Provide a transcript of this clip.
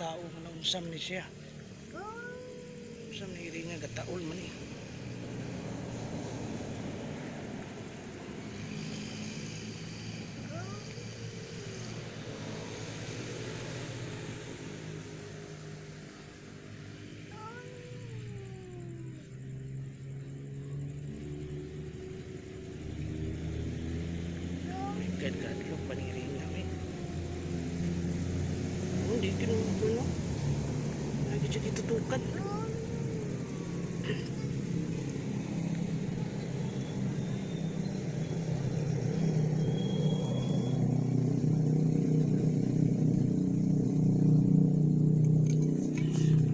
tao nga naunsam ni siya. Unsam ni iri nga gataol man eh. My God, gadlok pa ni iri nga eh. Oh, di kinuha. Lagi siya ditutukan.